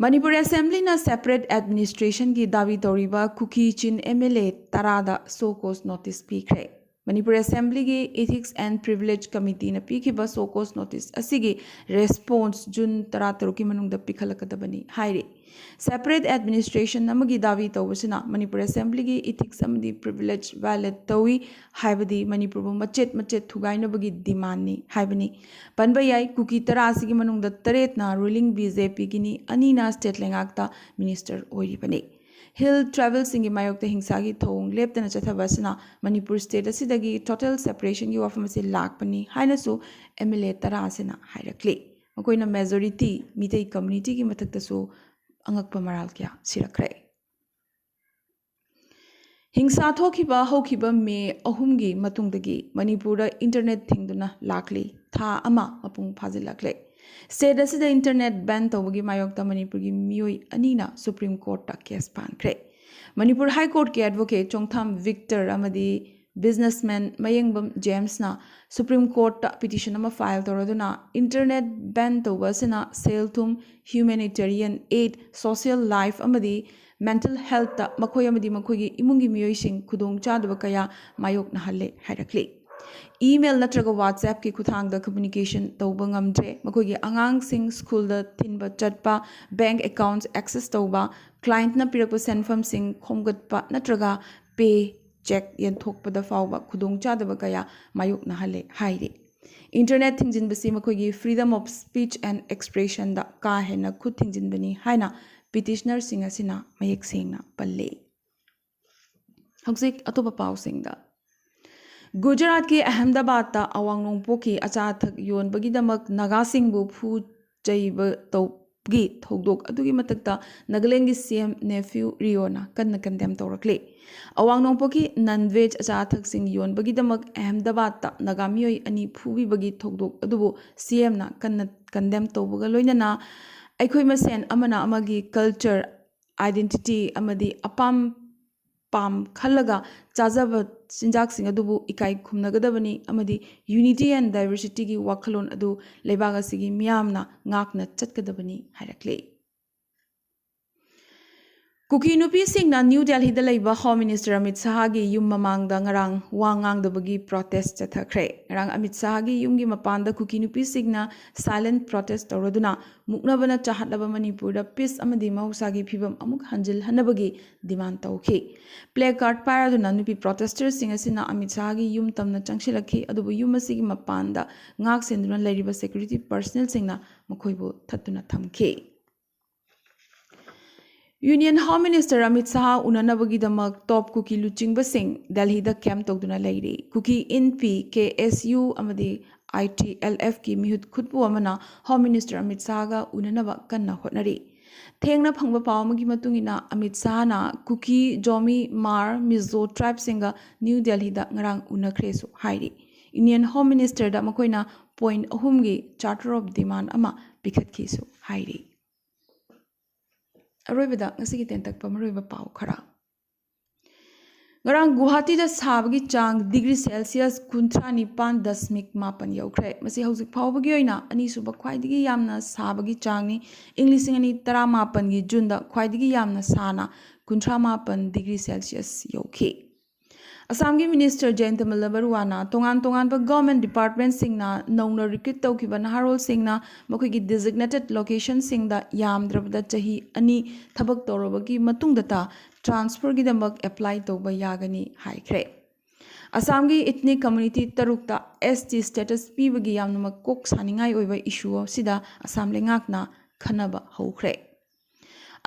ꯃꯅꯤꯄꯨꯔ ꯑꯦꯁꯦꯝꯕ꯭ꯂꯤꯅ ꯁꯦꯄꯔꯦꯠ ꯑꯦꯗꯃꯤꯅꯤꯁꯇ꯭ꯔꯦꯁꯟꯒꯤ ꯗꯥꯕꯤ ꯇꯧꯔꯤꯕ ꯀꯨꯀꯤ ꯆꯤꯟ ꯑꯦꯝ ꯑꯦꯜ ꯑꯦ ꯇꯔꯥꯗ ꯁꯣ ꯀꯣꯖ ꯅꯣꯇꯤꯁ ꯄꯤꯈ꯭ꯔꯦ꯫ ꯃꯅꯤꯄꯨꯔ ꯑꯦꯁꯦꯝꯕ꯭ꯂꯤꯒꯤ Ethics and Privilege Committeeꯅ ꯄꯤꯈꯤꯕ show cause notice ꯑꯁꯤꯒꯤ response June ꯇꯔꯥꯇꯔꯨꯛꯀꯤ ꯃꯅꯨꯡꯗ ꯄꯤꯈꯠꯂꯛꯀꯗꯕꯅꯤ ꯍꯥꯏꯔꯤ꯫ Separate administration ꯑꯃꯒꯤ ꯗꯥꯕꯤ ꯇꯧꯕꯁꯤꯅ ꯃꯅꯤꯄꯨꯔ ꯑꯦꯁꯦꯝꯕ꯭ꯂꯤꯒꯤ ethics ꯑꯃꯗꯤ privilege violate ꯇꯧꯏ ꯍꯥꯏꯕꯗꯤ ꯃꯅꯤꯄꯨꯔꯕꯨ ꯃꯆꯦꯠ ꯃꯆꯦꯠ ꯊꯨꯒꯥꯏꯅꯕꯒꯤ demandꯅꯤ ꯍꯥꯏꯕꯅꯤ꯫ ꯄꯟꯕ ꯌꯥꯏ, ꯀꯨꯀꯤ ꯇꯔꯥ ꯑꯁꯤꯒꯤ ꯃꯅꯨꯡꯗ ꯇꯔꯦꯠꯅ ruling BJPꯒꯤꯅꯤ, ꯑꯅꯤꯅ state ꯂꯩꯉꯥꯛꯇ minister ꯑꯣꯏꯔꯤꯕꯅꯤ꯫ Hill tribalꯁꯤꯡꯒꯤ ꯃꯥꯌꯣꯛꯇ ꯍꯤꯡꯁꯥꯒꯤ ꯊꯧꯑꯣꯡ ꯂꯦꯞꯇꯅ ꯆꯠꯊꯕ ꯑꯁꯤꯅ ꯃꯅꯤꯄꯨꯔ state ꯑꯁꯤꯗꯒꯤ total separationꯒꯤ ꯋꯥꯐꯝ ꯑꯁꯤ ꯂꯥꯛꯄꯅꯤ ꯍꯥꯏꯅꯁꯨ MLA ꯇꯔꯥ ꯑꯁꯤꯅ ꯍꯥꯏꯔꯛꯂꯤ꯫ ꯃꯈꯣꯏꯅ majority ꯃꯤꯇꯩ communityꯒꯤ ꯃꯊꯛꯇꯁꯨ ꯑꯉꯛꯄ ꯃꯔꯥꯜ ꯀꯌꯥ ꯁꯤꯔꯛꯈ꯭ꯔꯦ꯫ ꯍꯤꯡꯁꯥ ꯊꯣꯛꯈꯤꯕ ꯍꯧꯈꯤꯕ ꯃꯦ ꯑꯍꯨꯝꯒꯤ ꯃꯇꯨꯡꯗꯒꯤ ꯃꯅꯤꯄꯨꯔꯗ internet ꯊꯤꯡꯗꯨꯅ ꯂꯥꯛꯂꯤ꯫ ꯊꯥ ꯑꯃ ꯃꯄꯨꯡ ꯐꯥꯖꯤꯜꯂꯛꯂꯦ꯫ State ꯑꯁꯤꯗ internet ban ꯇꯧꯕꯒꯤ ꯃꯥꯌꯣꯛꯇ ꯃꯅꯤꯄꯨꯔꯒꯤ ꯃꯤꯑꯣꯏ ꯑꯅꯤꯅ Supreme Courtꯇ case ꯄꯥꯟꯈ꯭ꯔꯦ꯫ ꯃꯅꯤꯄꯨꯔ High Courtꯀꯤ advocate ꯆꯣꯡꯊꯥꯝ ꯚꯤꯛꯇꯔ ꯑꯃꯗꯤ businessman ꯃꯌꯦꯡꯕꯝ ꯖꯦꯝꯁꯅ Supreme Courtꯇ petition ꯑꯃ file ꯇꯧꯔꯗꯨꯅ internet ban ꯇꯧꯕ ꯑꯁꯤꯅ ꯁꯦꯜ ꯊꯨꯝ, humanitarian aid, social life ꯑꯃꯗꯤ mental healthꯇ ꯃꯈꯣꯏ ꯑꯃꯗꯤ ꯃꯈꯣꯏꯒꯤ ꯏꯃꯨꯡꯒꯤ ꯃꯤꯑꯣꯏꯁꯤꯡ ꯈꯨꯗꯣꯡꯆꯥꯗꯕ ꯀꯌꯥ ꯃꯥꯌꯣꯛꯅꯍꯜꯂꯦ ꯍꯥꯏꯔꯛꯂꯤ꯫ Email ꯅꯠꯇ꯭ꯔꯒ WhatsAppꯀꯤ ꯈꯨꯠꯊꯥꯡꯗ communication ꯇꯧꯕ ꯉꯝꯗ꯭ꯔꯦ꯫ ꯃꯈꯣꯏꯒꯤ ꯑꯉꯥꯡꯁꯤꯡ ꯁ꯭ꯀꯨꯜꯗ ꯊꯤꯟꯕ ꯆꯠꯄ, bank accounts access ꯇꯧꯕ, clientꯅ ꯄꯤꯔꯛꯄ ꯁꯦꯟꯐꯝꯁꯤꯡ ꯈꯣꯝꯒꯠꯄ ꯅꯠꯇ꯭ꯔꯒ pay check ꯌꯦꯟꯊꯣꯛꯄꯗ ꯐꯥꯎꯕ ꯈꯨꯗꯣꯡꯆꯥꯗꯕ ꯀꯌꯥ ꯃꯥꯌꯣꯛꯅꯍꯜꯂꯦ ꯍꯥꯏꯔꯤ꯫ Internet ꯊꯤꯡꯖꯤꯟꯕꯁꯤ ꯃꯈꯣꯏꯒꯤ freedom of speech and expressionꯗ ꯀꯥ ꯍꯦꯟꯅ ꯈꯨꯠ ꯊꯤꯡꯖꯤꯟꯕꯅꯤ ꯍꯥꯏꯅ petitionerꯁꯤꯡ ꯑꯁꯤꯅ ꯃꯌꯦꯛ ꯁꯦꯡꯅ ꯄꯜꯂꯤ꯫ ꯍꯧꯖꯤꯛ ꯑꯇꯣꯞꯄ ꯄꯥꯎꯁꯤꯡꯗ꯫ ꯒꯨꯖꯔꯥꯠꯀꯤ ꯑꯍꯃꯗꯥꯕꯥꯗꯇ ꯑꯋꯥꯡ ꯅꯣꯡꯄꯣꯛꯀꯤ ꯑꯆꯥ ꯑꯊꯛ ꯌꯣꯟꯕꯒꯤꯗꯃꯛ ꯅꯥꯒꯥꯁꯤꯡꯕꯨ ꯐꯨ ꯆꯩꯕ ꯇꯧ-, ꯒꯤ ꯊꯧꯗꯣꯛ ꯑꯗꯨꯒꯤ ꯃꯊꯛꯇ ꯅꯥꯒꯥꯂꯦꯟꯒꯤ CM ꯅꯦꯐ꯭ꯌꯨ ꯔꯤꯑꯣꯅ ꯀꯟꯅ condemn ꯇꯧꯔꯛꯂꯤ꯫ ꯑꯋꯥꯡ ꯅꯣꯡꯄꯣꯛꯀꯤ non-veg ꯑꯆꯥ ꯑꯊꯛꯁꯤꯡ ꯌꯣꯟꯕꯒꯤꯗꯃꯛ ꯑꯍꯃꯗꯥꯕꯥꯗꯇ ꯅꯥꯒꯥ ꯃꯤꯑꯣꯏ ꯑꯅꯤ ꯐꯨꯕꯤꯕꯒꯤ ꯊꯧꯗꯣꯛ ꯑꯗꯨꯕꯨ CMꯅ ꯀꯟꯅ condemn ꯇꯧꯕꯒ ꯂꯣꯏꯅꯅ ꯑꯩꯈꯣꯏ ꯃꯁꯦꯟ ꯑꯃꯅ ꯑꯃꯒꯤ culture, identity ꯑꯃꯗꯤ ꯑꯄꯥꯝ ꯄꯥꯝ ꯈꯜꯂꯒ ꯆꯥꯖꯕ ꯆꯤꯟꯖꯥꯛꯁꯤꯡ ꯑꯗꯨꯕꯨ ꯏꯀꯥꯏ ꯈꯨꯝꯅꯒꯗꯕꯅꯤ ꯑꯃꯗꯤ unity and diversityꯒꯤ ꯋꯥꯈꯜꯂꯣꯟ ꯑꯗꯨ ꯂꯩꯕꯥꯛ ꯑꯁꯤꯒꯤ ꯃꯤꯌꯥꯝꯅ ꯉꯥꯛꯅ ꯆꯠꯀꯗꯕꯅꯤ ꯍꯥꯏꯔꯛꯂꯤ꯫ ꯀꯨꯀꯤ ꯅꯨꯄꯤꯁꯤꯡꯅ ꯅ꯭ꯌꯨ ꯗꯦꯜꯍꯤꯗ ꯂꯩꯕ ꯍꯣꯝ ꯃꯤꯅꯤꯁꯇꯔ ꯑꯃꯤꯠ ꯁꯍꯥꯒꯤ ꯌꯨꯝ ꯃꯃꯥꯡꯗ ꯉꯔꯥꯡ ꯋꯥ ꯉꯥꯡꯗꯕꯒꯤ ꯄ꯭ꯔꯣꯇꯦꯁ ꯆꯠꯊꯈ꯭ꯔꯦ꯫ ꯉꯔꯥꯡ ꯑꯃꯤꯠ ꯁꯍꯥꯒꯤ ꯌꯨꯝꯒꯤ ꯃꯄꯥꯟꯗ ꯀꯨꯀꯤ ꯅꯨꯄꯤꯁꯤꯡꯅ ꯁꯥꯏꯂꯦꯟ ꯄ꯭ꯔꯣꯇꯦꯁ ꯇꯧꯔꯗꯨꯅ ꯃꯨꯛꯅꯕꯅ ꯆꯥꯍꯠꯂꯕ ꯃꯅꯤꯄꯨꯔꯗ ꯄꯤꯁ ꯑꯃꯗꯤ ꯃꯍꯧꯁꯥꯒꯤ ꯐꯤꯕꯝ ꯑꯃꯨꯛ ꯍꯟꯖꯤꯜꯍꯟꯅꯕꯒꯤ ꯗꯤꯃꯥꯟ ꯇꯧꯈꯤ꯫ ꯄ꯭ꯂꯦ ꯀꯥꯔꯗ ꯄꯥꯏꯔꯗꯨꯅ ꯅꯨꯄꯤ ꯄ꯭ꯔꯣꯇꯦꯁꯇꯔꯁꯤꯡ ꯑꯁꯤꯅ ꯑꯃꯤꯠ ꯁꯍꯥꯒꯤ ꯌꯨꯝ ꯇꯝꯅ ꯆꯪꯁꯤꯜꯂꯛꯈꯤ, ꯑꯗꯨꯕꯨ ꯌꯨꯝ ꯑꯁꯤꯒꯤ ꯃꯄꯥꯟꯗ ꯉꯥꯛ ꯁꯦꯟꯗꯨꯅ ꯂꯩꯔꯤꯕ ꯁꯦꯀ꯭ꯌꯨꯔꯤꯇꯤ ꯄꯔꯁꯅꯦꯜꯁꯤꯡꯅ ꯃꯈꯣꯏꯕꯨ ꯊꯠꯇꯨꯅ ꯊꯝꯈꯤ꯫ ꯌꯨꯅꯤꯌꯟ ꯍꯣꯝ ꯃꯤꯅꯤꯁꯇꯔ ꯑꯃꯤꯠ ꯁꯍꯥ ꯎꯅꯅꯕꯒꯤꯗꯃꯛ ꯇꯣꯞ ꯀꯨꯀꯤ ꯂꯨꯆꯤꯡꯕꯁꯤꯡ ꯗꯦꯜꯍꯤꯗ ꯀꯦꯝꯞ ꯇꯧꯗꯨꯅ ꯂꯩꯔꯤ꯫ ꯀꯨꯀꯤ ꯏꯟꯄꯤ, ꯀꯦ ꯑꯦꯁ ꯌꯨ ꯑꯃꯗꯤ ꯑꯥꯏ ꯇꯤ ꯑꯦꯜ ꯑꯦꯐꯀꯤ ꯃꯤꯍꯨꯠ ꯈꯨꯠꯄꯨ ꯑꯃꯅ ꯍꯣꯝ ꯃꯤꯅꯤꯁꯇꯔ ꯑꯃꯤꯠ ꯁꯍꯥꯒ ꯎꯅꯅꯕ ꯀꯟꯅ ꯍꯣꯠꯅꯔꯤ꯫ ꯊꯦꯡꯅ ꯐꯪꯕ ꯄꯥꯎ ꯑꯃꯒꯤ ꯃꯇꯨꯡ ꯏꯟꯅ, ꯑꯃꯤꯠ ꯁꯍꯥꯅ ꯀꯨꯀꯤ, ꯖꯣꯃꯤ, ꯃꯥꯔ, ꯃꯤꯖꯣ ꯇ꯭ꯔꯥꯏꯕꯁꯤꯡꯒ ꯅ꯭ꯌꯨ ꯗꯦꯜꯍꯤꯗ ꯉꯔꯥꯡ ꯎꯅꯈ꯭ꯔꯦꯁꯨ ꯍꯥꯏꯔꯤ꯫ ꯌꯨꯅꯤꯌꯟ ꯍꯣꯝ ꯃꯤꯅꯤꯁꯇꯔꯗ ꯃꯈꯣꯏꯅ ꯄꯣꯏꯟꯠ ꯑꯍꯨꯝꯒꯤ ꯆꯥꯔꯇꯔ ꯑꯣꯐ ꯗꯤꯃꯥꯟ ꯑꯃ ꯄꯤꯈꯠꯈꯤꯁꯨ ꯍꯥꯏꯔꯤ꯫ ꯑꯔꯣꯏꯕꯗ ꯉꯁꯤꯒꯤ ꯇꯦꯟꯇꯛꯄ ꯃꯔꯨꯑꯣꯏꯕ ꯄꯥꯎ ꯈꯔ꯫ ꯉꯔꯥꯡ ꯒꯨꯋꯥꯍꯥꯇꯤꯗ ꯁꯥꯕꯒꯤ ꯆꯥꯡ ꯗꯤꯒ꯭ꯔꯤ ꯁꯦꯜꯁꯤꯌꯁ ꯀꯨꯟꯊ꯭ꯔꯥ ꯅꯤꯄꯥꯟ ꯗꯁꯃꯤꯛ ꯃꯥꯄꯟ ꯌꯧꯈ꯭ꯔꯦ꯫ ꯃꯁꯤ ꯍꯧꯖꯤꯛ ꯐꯥꯎꯕꯒꯤ ꯑꯣꯏꯅ ꯑꯅꯤꯁꯨꯕ ꯈ꯭ꯋꯥꯏꯗꯒꯤ ꯌꯥꯝꯅ ꯁꯥꯕꯒꯤ ꯆꯥꯡꯅꯤ꯫ ꯏꯪ ꯂꯤꯁꯤꯡ ꯑꯅꯤ ꯇꯔꯥꯃꯥꯄꯟꯒꯤ ꯖꯨꯟꯗ ꯈ꯭ꯋꯥꯏꯗꯒꯤ ꯌꯥꯝꯅ ꯁꯥꯅ ꯀꯨꯟꯊ꯭ꯔꯥ ꯃꯥꯄꯟ ꯗꯤꯒ꯭ꯔꯤ ꯁꯦꯜꯁꯤꯌꯁ ꯌꯧꯈꯤ꯫ ꯑꯁꯥꯝꯒꯤ ꯃꯤꯅꯤꯁꯇꯔ ꯖꯌꯟꯇ ꯃꯜꯂ ꯕꯔꯨꯋꯥꯅ ꯇꯣꯉꯥꯟ ꯇꯣꯉꯥꯟꯕ ꯒꯚꯔꯟꯃꯦꯟꯠ ꯗꯤꯄꯥꯔꯠꯃꯦꯟꯠꯁꯤꯡꯅ ꯅꯧꯅ ꯔꯤꯀ꯭ꯔꯨꯠ ꯇꯧꯈꯤꯕ ꯅꯍꯥꯔꯣꯜꯁꯤꯡꯅ ꯃꯈꯣꯏꯒꯤ ꯗꯤꯖꯤꯒꯅꯦꯇꯦꯗ ꯂꯣꯀꯦꯁꯟꯁꯤꯡꯗ ꯌꯥꯝꯗ꯭ꯔꯕꯗ ꯆꯍꯤ ꯑꯅꯤ ꯊꯕꯛ ꯇꯧꯔꯕꯒꯤ ꯃꯇꯨꯡꯗꯇ ꯇ꯭ꯔꯥꯟꯁꯐꯔꯒꯤꯗꯃꯛ ꯑꯦꯄ꯭ꯂꯥꯏ ꯇꯧꯕ ꯌꯥꯒꯅꯤ ꯍꯥꯏꯈ꯭ꯔꯦ꯫ ꯑꯁꯥꯝꯒꯤ ꯏꯊꯅꯤꯛ ꯀꯝꯃ꯭ꯌꯨꯅꯤꯇꯤ ꯇꯔꯨꯛꯇ ꯑꯦꯁ ꯇꯤ ꯁ꯭ꯇꯦꯇꯁ ꯄꯤꯕꯒꯤ ꯌꯥꯝꯅ ꯃꯀꯣꯛ ꯁꯥꯅꯤꯡꯉꯥꯏ ꯑꯣꯏꯕ ꯏꯁꯨ ꯑꯁꯤꯗ ꯑꯁꯥꯝ ꯂꯩꯉꯥꯛꯅ ꯈꯟꯅꯕ ꯍꯧꯈ꯭ꯔꯦ꯫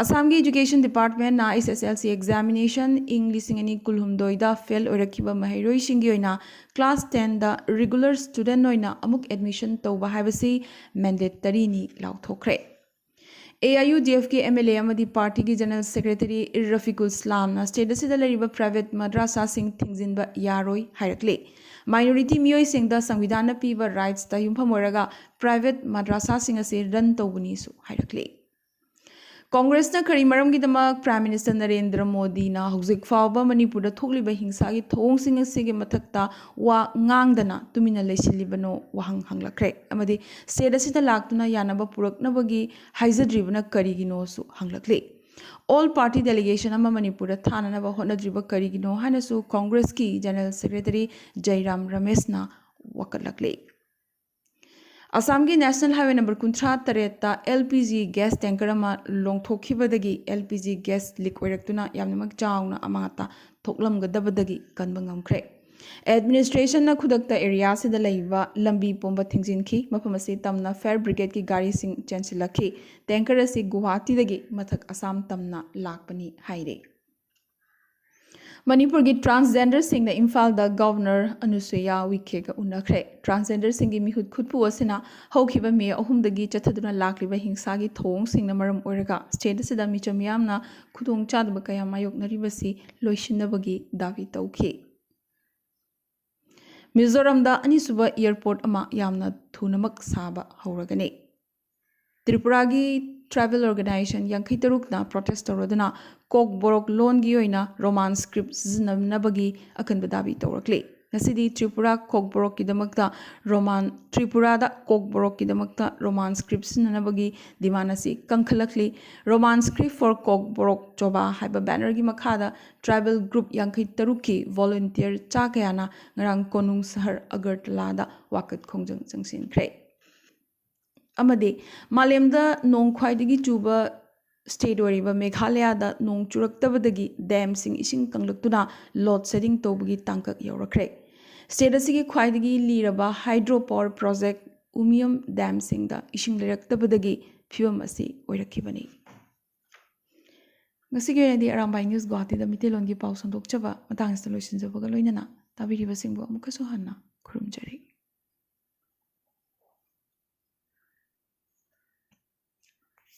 ꯑꯁꯥꯝꯒꯤ ꯏꯖꯨꯀꯦꯁꯟ ꯗꯤꯄꯥꯔꯠꯃꯦꯟꯠꯅ ꯑꯩꯆ ꯑꯦꯁ ꯑꯦꯜ ꯁꯤ ꯑꯦꯛꯖꯥꯃꯤꯅꯦꯁꯟ ꯏꯪ ꯂꯤꯁꯤꯡ ꯑꯅꯤ ꯀꯨꯟꯍꯨꯝꯗꯣꯏꯗ ꯐꯦꯜ ꯑꯣꯏꯔꯛꯈꯤꯕ ꯃꯍꯩꯔꯣꯏꯁꯤꯡꯒꯤ ꯑꯣꯏꯅ ꯀ꯭ꯂꯥꯁ ꯇꯦꯟꯗ ꯔꯤꯒꯨꯂꯔ ꯁ꯭ꯇꯨꯗꯦꯟꯠ ꯑꯣꯏꯅ ꯑꯃꯨꯛ ꯑꯦꯗꯃꯤꯁꯟ ꯇꯧꯕ ꯍꯥꯏꯕꯁꯤ ꯃꯦꯟꯗꯦꯇꯔꯤꯅꯤ ꯂꯥꯎꯊꯣꯛꯈ꯭ꯔꯦ꯫ ꯑꯦ ꯑꯥꯏ ꯌꯨ ꯗꯤ ꯑꯦꯐꯀꯤ ꯑꯦꯝ ꯑꯦꯜ ꯑꯦ ꯑꯃꯗꯤ ꯄꯥꯔꯇꯤꯒꯤ ꯖꯦꯅꯔꯦꯜ ꯁꯦꯀ꯭ꯔꯦꯇꯔꯤ ꯔꯐꯤꯀꯨꯜ ꯏꯁꯂꯥꯝꯅ ꯁ꯭ꯇꯦꯠ ꯑꯁꯤꯗ ꯂꯩꯔꯤꯕ ꯄ꯭ꯔꯥꯏꯚꯦꯠ ꯃꯗ꯭ꯔꯥꯁꯥꯁꯤꯡ ꯊꯤꯡꯖꯤꯟꯕ ꯌꯥꯔꯣꯏ ꯍꯥꯏꯔꯛꯂꯤ꯫ ꯃꯥꯏꯅꯣꯔꯤꯇꯤ ꯃꯤꯑꯣꯏꯁꯤꯡꯗ ꯁꯪꯕꯤꯙꯥꯟꯅ ꯄꯤꯕ ꯔꯥꯏꯠꯁꯇ ꯌꯨꯝꯐꯝ ꯑꯣꯏꯔꯒ ꯄ꯭ꯔꯥꯏꯚꯦꯠ ꯃꯗ꯭ꯔꯥꯁꯥꯁꯤꯡ ꯑꯁꯤ ꯔꯟ ꯇꯧꯕꯅꯤꯁꯨ ꯍꯥꯏꯔꯛꯂꯤ꯫ ꯀꯣꯡꯒ꯭ꯔꯦꯁꯅ ꯀꯔꯤ ꯃꯔꯝꯒꯤꯗꯃꯛ ꯄ꯭ꯔꯥꯏꯝ ꯃꯤꯅꯤꯁꯇꯔ ꯅꯔꯦꯟꯗ꯭ꯔ ꯃꯣꯗꯤꯅ ꯍꯧꯖꯤꯛ ꯐꯥꯎꯕ ꯃꯅꯤꯄꯨꯔꯗ ꯊꯣꯛꯂꯤꯕ ꯍꯤꯡꯁꯥꯒꯤ ꯊꯧꯑꯣꯡꯁꯤꯡ ꯑꯁꯤꯒꯤ ꯃꯊꯛꯇ ꯋꯥ ꯉꯥꯡꯗꯅ ꯇꯨꯃꯤꯟꯅ ꯂꯩꯁꯤꯜꯂꯤꯕꯅꯣ ꯋꯥꯍꯪ ꯍꯪꯂꯛꯈ꯭ꯔꯦ꯫ ꯑꯃꯗꯤ ꯁ꯭ꯇꯦꯠ ꯑꯁꯤꯗ ꯂꯥꯛꯇꯨꯅ ꯌꯥꯅꯕ ꯄꯨꯔꯛꯅꯕꯒꯤ ꯍꯥꯏꯖꯗ꯭ꯔꯤꯕꯅ ꯀꯔꯤꯒꯤꯅꯣꯁꯨ ꯍꯪꯂꯛꯂꯤ꯫ ꯑꯣꯜ ꯄꯥꯔꯇꯤ ꯗꯦꯂꯤꯒꯦꯁꯟ ꯑꯃ ꯃꯅꯤꯄꯨꯔꯗ ꯊꯥꯅꯅꯕ ꯍꯣꯠꯅꯗ꯭ꯔꯤꯕ ꯀꯔꯤꯒꯤꯅꯣ ꯍꯥꯏꯅꯁꯨ ꯀꯣꯡꯒ꯭ꯔꯦꯁꯀꯤ ꯖꯦꯅꯔꯦꯜ ꯁꯦꯀ꯭ꯔꯦꯇꯔꯤ ꯖꯩꯔꯥꯝ ꯔꯃꯦꯁꯅ ꯋꯥꯀꯠꯂꯛꯂꯤ꯫ ꯑꯁꯥꯝꯒꯤ ꯅꯦꯁꯅꯦꯜ ꯍꯥꯏꯋꯦ ꯅꯝꯕꯔ ꯀꯨꯟꯊ꯭ꯔꯥ ꯇꯔꯦꯠꯇ LPG gas tanker ꯑꯃ ꯂꯣꯡꯊꯣꯛꯈꯤꯕꯗꯒꯤ LPG gas leak ꯑꯣꯏꯔꯛꯇꯨꯅ ꯌꯥꯝꯅꯃꯛ ꯆꯥꯎꯅ ꯑꯃꯥꯡ ꯑꯇꯥ ꯊꯣꯛꯂꯝꯒꯗꯕꯗꯒꯤ ꯀꯟꯕ ꯉꯝꯈ꯭ꯔꯦ꯫ ꯑꯦꯗꯃꯤꯅꯤꯁꯇ꯭ꯔꯦꯁꯟꯅ ꯈꯨꯗꯛꯇ ꯑꯦꯔꯤꯌꯥꯁꯤꯗ ꯂꯩꯕ ꯂꯝꯕꯤ ꯄꯨꯝꯕ ꯊꯤꯡꯖꯤꯟꯈꯤ꯫ ꯃꯐꯝ ꯑꯁꯤ ꯇꯝꯅ ꯐꯥꯌꯔ ꯕ꯭ꯔꯤꯒꯦꯗꯀꯤ ꯒꯥꯔꯤꯁꯤꯡ ꯆꯦꯟꯁꯤꯜꯂꯛꯈꯤ꯫ Tanker ꯑꯁꯤ ꯒꯨꯋꯥꯍꯥꯇꯤꯗꯒꯤ ꯃꯊꯛ ꯑꯁꯥꯝ ꯇꯝꯅ ꯂꯥꯛꯄꯅꯤ ꯍꯥꯏꯔꯤ꯫ ꯃꯅꯤꯄꯨꯔꯒꯤ ꯇ꯭ꯔꯥꯟꯁꯖꯦꯟꯗꯔꯁꯤꯡꯅ ꯏꯝꯐꯥꯜꯗ ꯒꯚꯔꯅꯔ ꯑꯅꯨꯁꯨꯏꯌꯥ ꯎꯏꯀꯦꯒ ꯎꯅꯈ꯭ꯔꯦ꯫ ꯇ꯭ꯔꯥꯟꯁꯖꯦꯟꯗꯔꯁꯤꯡꯒꯤ ꯃꯤꯍꯨꯠ ꯈꯨꯠꯄꯨ ꯑꯁꯤꯅ ꯍꯧꯈꯤꯕ ꯃꯦ ꯑꯍꯨꯝꯗꯒꯤ ꯆꯠꯊꯗꯨꯅ ꯂꯥꯛꯂꯤꯕ ꯍꯤꯡꯁꯥꯒꯤ ꯊꯧꯑꯣꯡꯁꯤꯡꯅ ꯃꯔꯝ ꯑꯣꯏꯔꯒ ꯁ꯭ꯇꯦꯠ ꯑꯁꯤꯗ ꯃꯤꯆꯝ ꯃꯤꯌꯥꯝꯅ ꯈꯨꯗꯣꯡꯆꯥꯗꯕ ꯀꯌꯥ ꯃꯥꯌꯣꯛꯅꯔꯤꯕꯁꯤ ꯂꯣꯏꯁꯤꯟꯅꯕꯒꯤ ꯗꯥꯕꯤ ꯇꯧꯈꯤ꯫ ꯃꯤꯖꯣꯔꯥꯝꯗ ꯑꯅꯤꯁꯨꯕ ꯑꯦꯌꯔꯄꯣꯔꯠ ꯑꯃ ꯌꯥꯝꯅ ꯊꯨꯅꯃꯛ ꯁꯥꯕ ꯍꯧꯔꯒꯅꯤ꯫ ꯇ꯭ꯔꯤꯄꯨꯔꯥꯒꯤ ꯇ꯭ꯔꯥꯏꯕꯦꯜ ꯑꯣꯔꯒꯅꯥꯏꯖꯦꯁꯟ ꯌꯥꯡꯈꯩ ꯇꯔꯨꯛꯅ ꯄ꯭ꯔꯣꯇꯦꯁ ꯇꯧꯔꯗꯨꯅ ꯀꯣꯛꯕꯣꯔꯣꯛ ꯂꯣꯟꯒꯤ ꯑꯣꯏꯅ ꯔꯣꯃꯥꯟ ꯁ꯭ꯀ꯭ꯔꯤꯞ ꯁꯤꯖꯤꯟꯅꯅꯕꯒꯤ ꯑꯀꯟꯕ ꯗꯥꯕꯤ ꯇꯧꯔꯛꯂꯤ꯫ ꯉꯁꯤꯗꯤ ꯇ꯭ꯔꯤꯄꯨꯔꯥ ꯀꯣꯛꯕꯣꯔꯣꯛꯀꯤꯗꯃꯛꯇ ꯔꯣꯃꯥꯟ, ꯇ꯭ꯔꯤꯄꯨꯔꯥꯗ ꯀꯣꯛꯕꯣꯔꯣꯛꯀꯤꯗꯃꯛꯇ ꯔꯣꯃꯥꯟ ꯁ꯭ꯀ꯭ꯔꯤꯞ ꯁꯤꯖꯤꯟꯅꯅꯕꯒꯤ ꯗꯤꯃꯥꯟ ꯑꯁꯤ ꯀꯟꯈꯠꯂꯛꯂꯤ꯫ Roman Script for Kokborok Choba ꯍꯥꯏꯕ ꯕꯦꯅꯔꯒꯤ ꯃꯈꯥꯗ ꯇ꯭ꯔꯥꯏꯕꯦꯜ ꯒ꯭ꯔꯨꯞ ꯌꯥꯡꯈꯩ ꯇꯔꯨꯛꯀꯤ ꯚꯣꯂꯨꯟꯇꯤꯌꯔ ꯆꯥ ꯀꯌꯥꯅ ꯉꯔꯥꯡ ꯀꯣꯅꯨꯡ ꯁꯍꯔ ꯑꯒꯔꯇꯂꯥꯗ ꯋꯥꯀꯠ ꯈꯣꯡꯖꯪ ꯆꯪꯁꯤꯟꯈ꯭ꯔꯦ꯫ ꯑꯃꯗꯤ ꯃꯥꯂꯦꯝꯗ ꯅꯣꯡ ꯈ꯭ꯋꯥꯏꯗꯒꯤ ꯆꯨꯕ ꯁ꯭ꯇꯦꯠ ꯑꯣꯏꯔꯤꯕ ꯃꯦꯘꯥꯂꯌꯥꯗ ꯅꯣꯡ ꯆꯨꯔꯛꯇꯕꯗꯒꯤ ꯗꯦꯝꯁꯤꯡ ꯏꯁꯤꯡ ꯀꯪꯂꯛꯇꯨꯅ ꯂꯣꯗ ꯁꯦꯗꯤꯡ ꯇꯧꯕꯒꯤ ꯇꯥꯡꯀꯛ ꯌꯧꯔꯛꯈ꯭ꯔꯦ꯫ ꯁ꯭ꯇꯦꯠ ꯑꯁꯤꯒꯤ ꯈ꯭ꯋꯥꯏꯗꯒꯤ ꯂꯤꯔꯕ ꯍꯥꯏꯗ꯭ꯔꯣ ꯄꯥꯋꯔ ꯄ꯭ꯔꯣꯖꯦꯛ ꯎꯃꯤꯌꯝ ꯗꯦꯝꯁꯤꯡꯗ ꯏꯁꯤꯡ ꯂꯩꯔꯛꯇꯕꯗꯒꯤ ꯐꯤꯕꯝ ꯑꯁꯤ ꯑꯣꯏꯔꯛꯈꯤꯕꯅꯤ꯫ ꯉꯁꯤꯒꯤ ꯑꯣꯏꯅꯗꯤ ꯑꯔꯥꯝꯕꯥꯏ ꯅ꯭ꯌꯨꯁ ꯒꯨꯋꯥꯍꯥꯇꯤꯗ ꯃꯤꯇꯩꯂꯣꯟꯒꯤ ꯄꯥꯎ ꯁꯟꯗꯣꯛꯆꯕ ꯃꯇꯥꯡ ꯑꯁꯤꯗ ꯂꯣꯏꯁꯤꯟꯖꯕꯒ ꯂꯣꯏꯅꯅ ꯇꯥꯕꯤꯔꯤꯕꯁꯤꯡꯕꯨ ꯑꯃꯨꯛꯀꯁꯨ ꯍꯟꯅ ꯈꯨꯔꯨꯝꯖꯔꯤ꯫